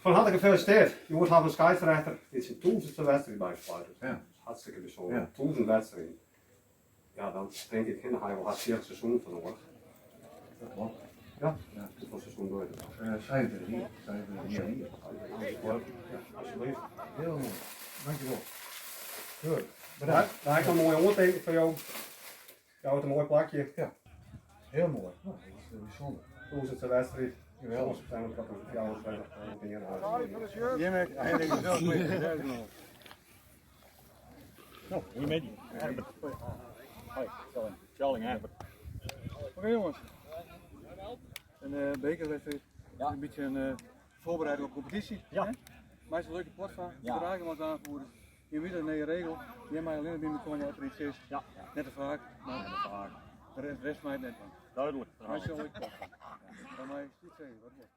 Fan harte gefeliciteerd. Hjoed hawwe we in skeidsrjochter dy't syn tûzenste wedstriid by ús fluitet. Ja. Dat is hartstikke bysûnder. Ja. 1000 wedstriden. Ja, dan tink ik, dan ha je wol hast 40 seizoenen foar noadich. Dat klopt. Ja? Ja. Hoefolle seizoen dogge je dat dan? 25 jier. 25 jier. Ja, alsjeblieft. Hiel moai. Dankjewol. Goed. Bedankt. Dan ha ik noch in moai oantinken foar jo. Jou it in moai plakje. Ja. Hiel moai. No, dat is bysûnder. Tûzenste wedstriid. Geweldig. Septimber 2024. Jimmy, No, goeiemiddei. Hoi, Tjalling. Oké jongens. Een bekerwedstrijd. Ja. Een beetje een voorbereiding op competitie. Ja. Hè? Meitsje in leuke pot fan. Ja. Draag hem als aanvoerder. Je weet een nije regel. Jij mei allinnich by my komme as der iets is. Ja. Net te faak, mar Net te faak. De rest mei it net dwaan. Duidelijk. Meitsje in leuke pot fan. Dan mei ik zeggen, wat wordt.